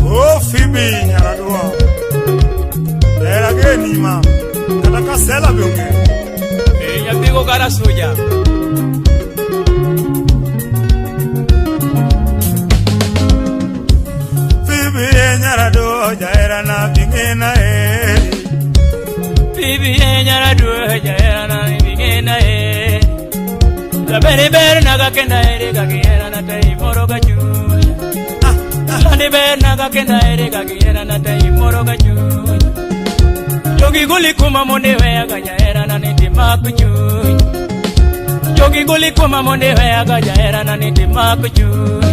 Oh, Phoebe Nyaradua. Hera geni ma. Kata ka sela be onge. Eh, nyathi go kara suja. Phoebe Nyaradua jahera na bingena e. Phoebe Nyaradua jahera na bingena e. Jaberi ber naga kenda ere ga giera na tai moro ga chunya. Landi ber naga kenda ere ga giera na tai moro ga chunya. Jogi guli kuma monde weya ga jahera na niti mak chuny. Jogi guli kuma monde weya ga jahera na niti mak chuny.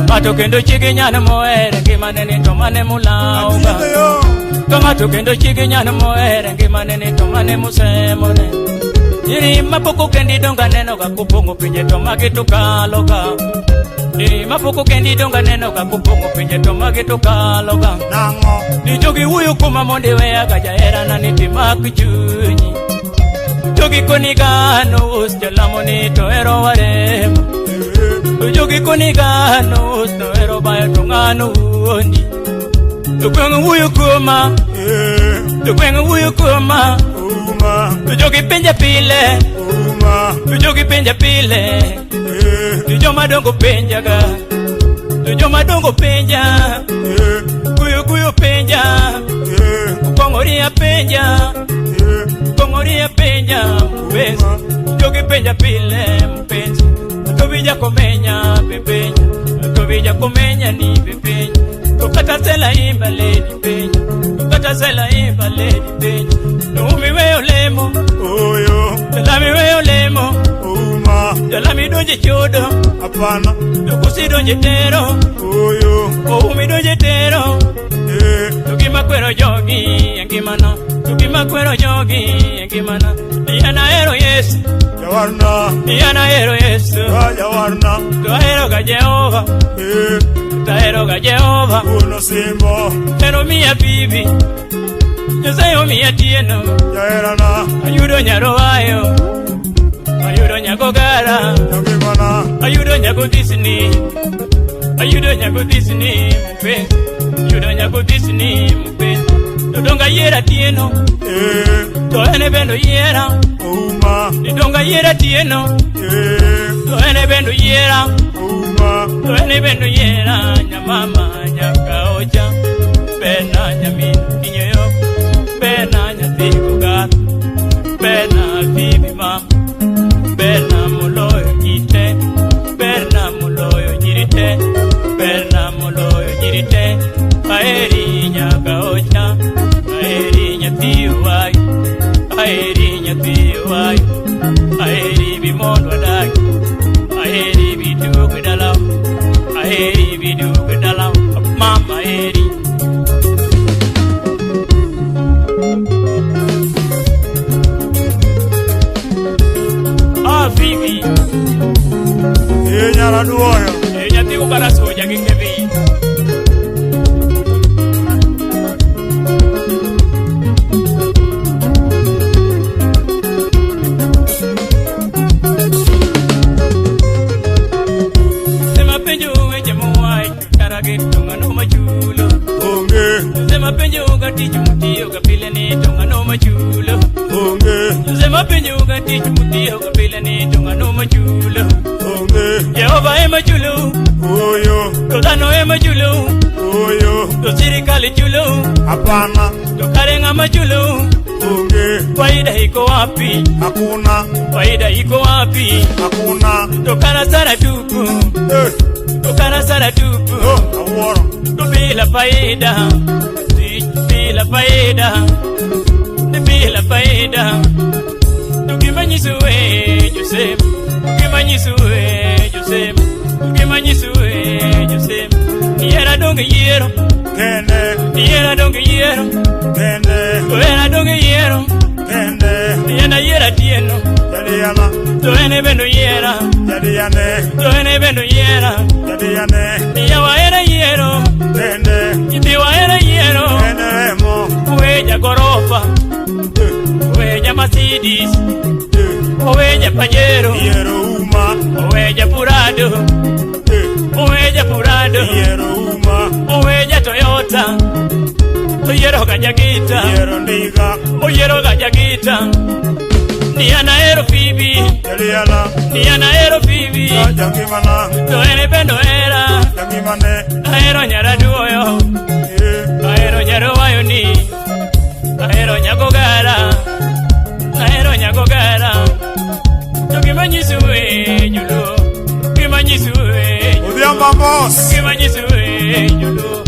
Ng'ato kendo chigi nyan mohere ngimane ni to mane mulawga. Atiedho yo. To ng'ato kendo chigi nyan mohere ngimane ni to mane musemone. Nyiri mapok okendi donga neno ga kupong'o pinje to magi to kalo ga. Nyiri mapok okendi donga neno ga kupong'o pinje to magi to kalo ga. Nang'o. Ni jogi wuoyo kuoma mondo iweya ga jaherana ni timak chunyi. Jogi koni ga nus jalamo ni to hero waremo. Eh, To jogi koni ga nus to hero bayo to ng'ano wuondi. To gweng' wuoyo kuoma, eh, to gweng' wuoyo kuoma. Uma. To jogi penja pile, Uma. to jogi penja pile. Eh, To joma dongo penja ga, to joma dongo penja. eh, Kuyo kuyo penja, eh, kong'oria penja. eh. Kong'oria penja mpenzi, jogi penja pile mpenzi. Tobija komenya pepenya, tobija komenya ni pepenya. To kata sela imba lady penya, to kata sela imba lady penya. No umi weyo lemo, Oyo. jalami weyo lemo, Uma. jalami donje chodo, Hapana. to kusi donje tero, Oyo. oumi donje tero. Eh, To gima kwero jogi e ngimana, to gima kwero jogi e ngimana. Ni an ahero Yesu, Jawarna. ni an ahero Yesu. Ah, Jawarna. To ahero ga Jehova, Eh, to ahero ga Jehova. Uno simbo. En omiya bibi, Nyasaye omiya tieno. Jaherana. Ayudo nyarowayo, ayudo nyagogara, Jangimana. ayudo nyagodhisni, ayudo nyagodhisni mpenzi, ayudo nyagodhisni mpenzi. To donga yiera tieno, Eh, to en bende oyiera. Uma. Ni donga yiera tieno, Eh, to en bende oyiera. Uma. To en bende oyiera nyamama nyaka ocha. Berna nyamin kinyoyo, berna nyathi gogar, berna bibi ma, berna moloyo ji te, berna moloyo nyiri te, berna moloyo nyiri te. Aheri nyaka ocha, aheri nyathi owai, aheri nyathi owai, aheri bi mondo wadagi, aheri bi duogo dalawa, aheri bi duogo dalawa, mama aheri. Ah, Phoebe, Eh, Nyaraduoyo. eh, nyathi go kara soja gi Kevin. Sema penjo weche mowacho kara gi to ng'ano machulo. Onge. Sema penjo ga tich mutiyo ga pile ni to ng'ano machulo. Onge. Sema penjo ga tich mutiyo ga pile ni to ng'ano machulo. Onge. Jehova ema chulo, Oyo. to dhano ema chulo, Oyo. to sirikal chulo, Hapana. to kare ng'ama chulo. Onge. Faida iko wapi? Hakuna. Faida iko wapi? Hakuna. To kara sara tupu, Eh, to kara sara tupu, oh, awuoro. to bila faida, tich bila faida, ni bila faida. To gima nyiso we Joseph, to gima nyiso we Joseph, to gima nyiso we Joseph. Ni hera donge yiero, Kende. ni hera donge yiero, Kende. to hera donge yiero, Kende. ni en ayiera tieno, Jadiana. to en bende oyiera, Jadiane. to en bende oyiera. Jadiane. Yawa en ayiero, Kende. nyithiwa en ayiero. Kende remo. Oweja gorofa, Eh, oweja Mercedes, eh. oweja Pajero. Yiero uma. ga jagita. Yiero ndiga. Oyiero ga jagita. Ni an ahero Phoebe. Jaliela. Ni an ahero Phoebe. Jangimana. To en bende ohera. Jangimane. Ahero nyaraduoyo. Ahero nyarowayo ni. Ahero nyagogara. Ahero nyagogara. To gima nyisou e joluo. Gima nyisou e Odhiambo boss. Gima nyisou e joluo.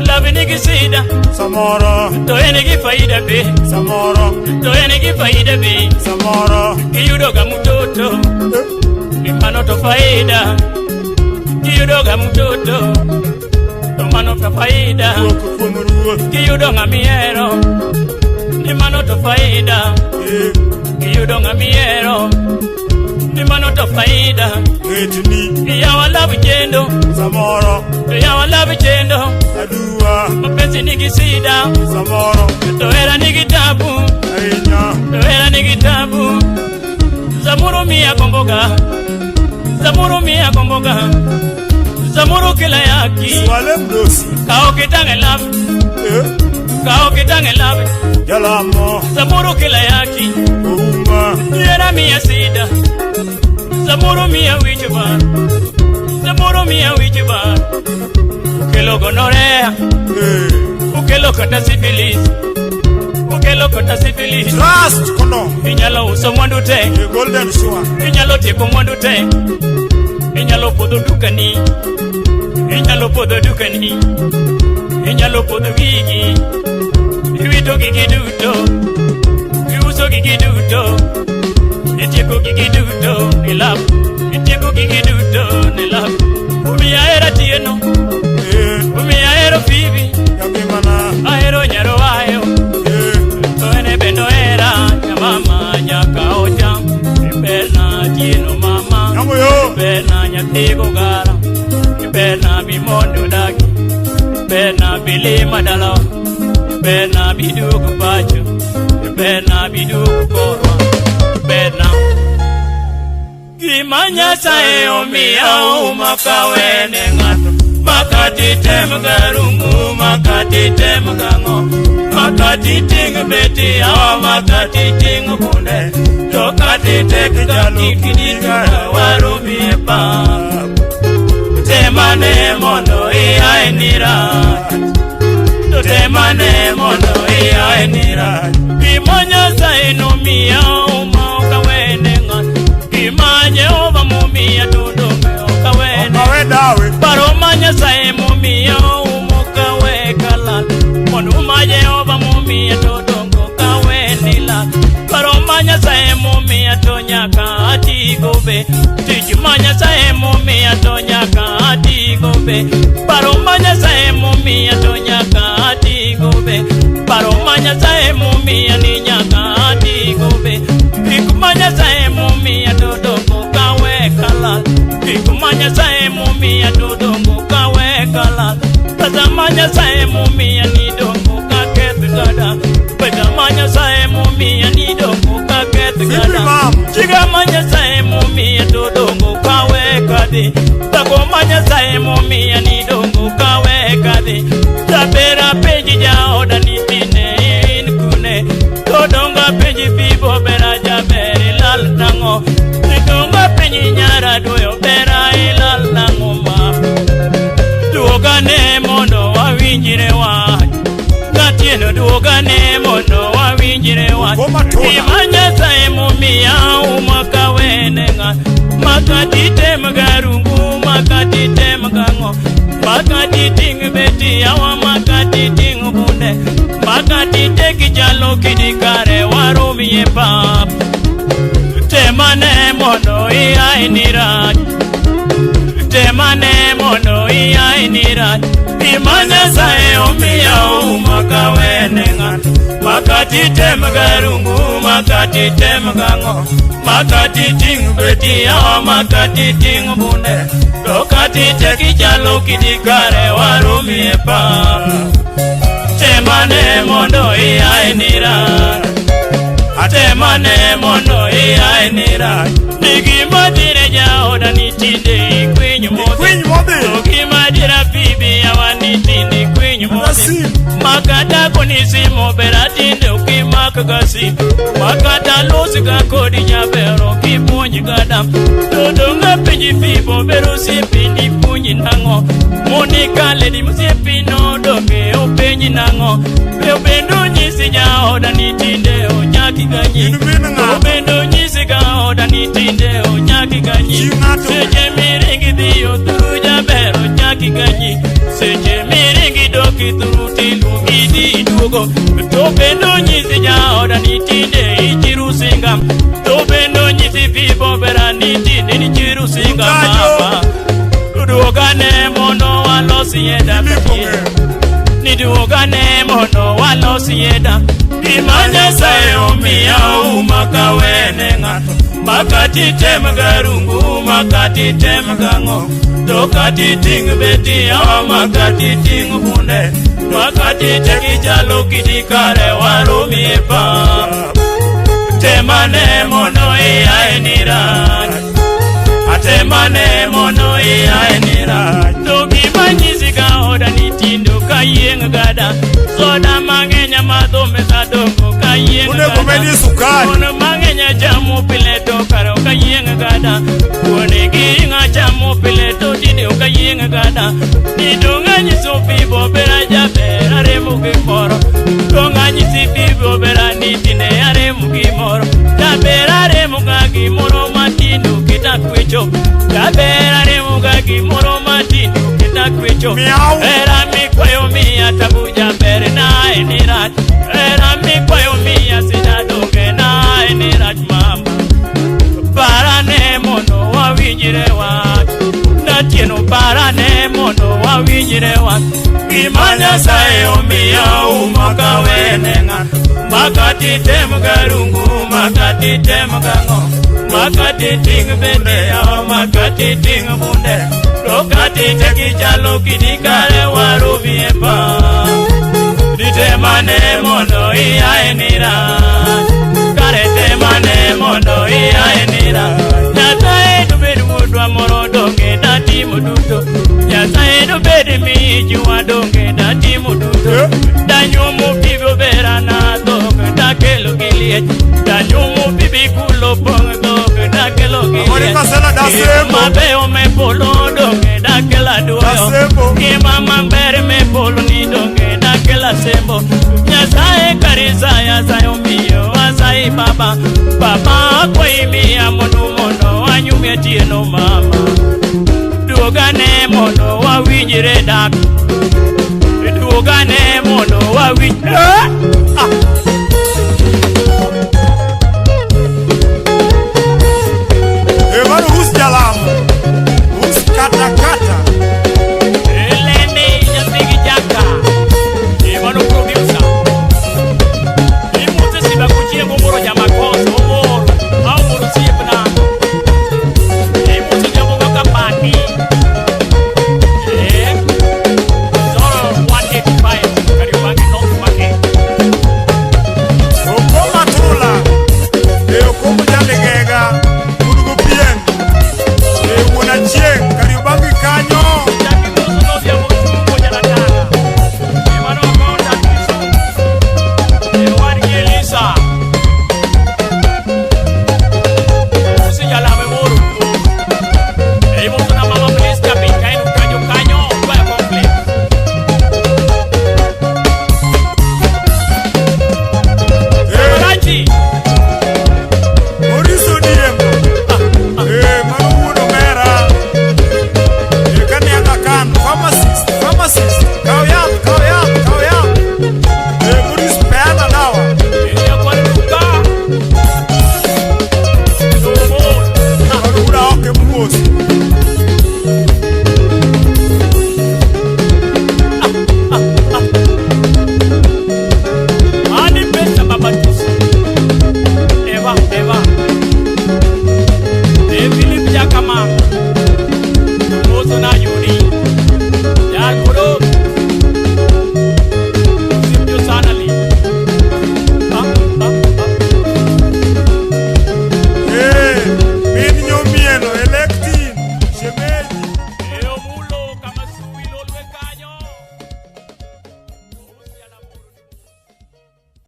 Love nigi sida. Samoro. To en gi faida be. Samoro. To en gi faida be. Samoro. Kiyudo ga mtoto. Ni mano to faida. Kiyudo ga mtoto. To mano to faida. Wuok kuom ruoth. Kiyudo ng'ama ihero. Ni mano to faida. Kiyudo ng'ama ihero. Ni mano to faida. Ngetni. Yawa love chendo. Samoro. Yawa love chendo. Aduwa. Mapenzi nigi sida. Samoro. To hera nigi tabu. Ahinya. To hera nigi tabu. Zamuru miya gomboga. Zamuru miya gomboga. Zamuru kila yaki. Swale mdosi. Kao kitange love. Kao kitange love. Jalamo. Zamuru kila yaki. Ouma. Hera miya sida. Zamuru miya wichba. Zamuru miya wichba. Ukelo gonorrhea. Ukelo kata syphilis. Ukelo kata syphilis. Trust condom. Inyalo uso mwandu te. Golden sure. Inyalo tieko mwandu te. Inyalo podho dukani. Inyalo podho dukani. Inyalo podho gigi. Iwito gigi duto. Iuso gigi duto. Itieko gigi duto ni love. Itieko gigi duto ni love. Omiyo ahero Atieno. Omiyo ahero Phoebe. Jangimana. Ahero nyarowayo. To en bende ohera nyamama nyaka ocha. Iberna Atieno mama. Nyamuyo. Iberna nyathi gogara. Iberna bimondo dagi. Iberna bilima dalawa. Iberna biduogo pacho. Iberna biduogo korwa. Iberna. Gima Nyasaye omiya uma kawene ng'ato. Makati tem garungu, makati tem gang'o. Makati ting' beti awa, makati ting' bunde. To kati tek jalo kidika warumi e pap. Temane mondo iae ni rach. To temane mondo iae ni rach. Gima Nyasaye nomiya uma ok awene ng'ato. Gima Jehova momiya to donge ok awene. Okawe dawe. Paro ma Nyasaye momiya uma ok awe kalal. Mwandu ma Jehova momiya to donge ok awe ni lal. Paro ma Nyasaye momiya to nyaka atigo be. Tich ma Nyasaye momiya to nyaka atigo be. Paro ma Nyasaye momiya to nyaka atigo be. Paro ma Nyasaye momiya ni nyaka atigo be. Gik ma Nyasaye momiya to donge ok awe kalal. Gik ma Nyasaye momiya to donge ok awe kalal. Pesa ma Nyasaye momiya ni donge ok aketh gada. Pesa ma Nyasaye momiya ni donge ok aketh Vipi gada. mam? Chiga ma Nyasaye momiya to donge ok awe kadhi. Tako ma Nyasaye momiya ni donge ok awe kadhi. Jabera penji jaoda ni tine in kune. To donga penji bibo bera jaber ilal nang'o. Donga penji nyara duoyo bera ilal nang'o ma. Duogane mondo wawinjre wach. Gatieno duogane mondo wawinjre wach. Goma tona. Gima Nyasaye momiya uma kawene ng'ato. Makati tem garungu, makati tem gang'o. Makati ting' beti yawa, makati ting' bunde. Makati tek jalo kidi kare warumie pap. Temane mondo iae ni rach. Temane mondo iae ni rach. Gima Nyasaye omiya uma kawene ng'ato. Makati tem garungu, makati tem gang'o. Makati ting' beti yawa, makati ting' bunde. To kati tek chalo kidi kare warumie pap. Temane mondo iae ni rach. Temane mondo iae ni rach. Ni gima dire jaoda ni tinde ikwiny modhi. Ikwiny modhi. To gima dira bibi yawa ni tinde ikwiny modhi. Nasib. Makata koni bera tinde ok imak ga sim makata los ga kodi nyabero kipuonj ga dam to donga penji fibo bero osiepi ni puonji nang'o Monica lady mosiepi no donge openji nang'o be obendo nyisi jaoda ni tinde onyaki ganyi In min ng'ato. obendo nyisi gaoda ni tinde onyaki ganyi Chi ng'ato. seche miringi dhiyo thuru jaber onyaki ganyi seche miringi doki thuru tiluongi dhi iduogo to bendo nyisi jaoda ni tinde ichiru singa to bendo nyisi fibo bera ni tinde nichiru singa Utajo. mama duogane mondo walosie Filipo dak ng'eyo. niduogane mondo walosie dak gima Nyasaye omiya uma kawene ng'ato makati tem garungu makati tem gang'o to kati ting' beti awa makati ting' bunde makati te gichalo kidi kare waromi e pap temane mondo iae ni rach atemane mondo iae ni rach to gima nyisi ga oda ni tindo ka yieng' gada soda mang'eny amadho mesa dongo ka yieng' Onego medie sukari. Kuon mang'eny achamo pile to kare ok ayieng' gada kuon gi ring'o achamo pile to tinde ok ayieng' gada ni dong' anyiso fibo bera jaber aremo gi moro dong' anyisi fibo bera ni tinde aremo gi moro jaber aremo ga gimoro matindo kita kwecho jaber aremo ga gimoro matindo kita kwecho Miau. Hera mikwayo miya tabu jaber na en rach hera mikwayo miya sida donge na en rach mama parane mondo wawinjre wach natieno parane mondo wawinjre wach gima Nyasaye omiya uma kawene ng'ato makati tem garungu makati tem gang'o makati ting' bende yawa makati ting' bunde to kati te gichalo kidi kare waromi e pap ditemane mondo iae ni rach kare temane mondo iae ni rach Nyasaye dobed wuodwa moro donge datimo duto Nyasaye dobed michwa donge datimo duto danyuomo pibo berana dhok dakelo gi liech danyuomo bibi kulo pong' dhok dakelo gi Amori liech Kasela dasembo. mabeyo me polo donge dakela duoyo Dasembo. ngima maber me polo ni donge dakela sembo Nyasaye karisaya sayo miyo asayi baba baba akwayi miya mondo mondo anyumie tieno mama duogane mondo wawinjre dak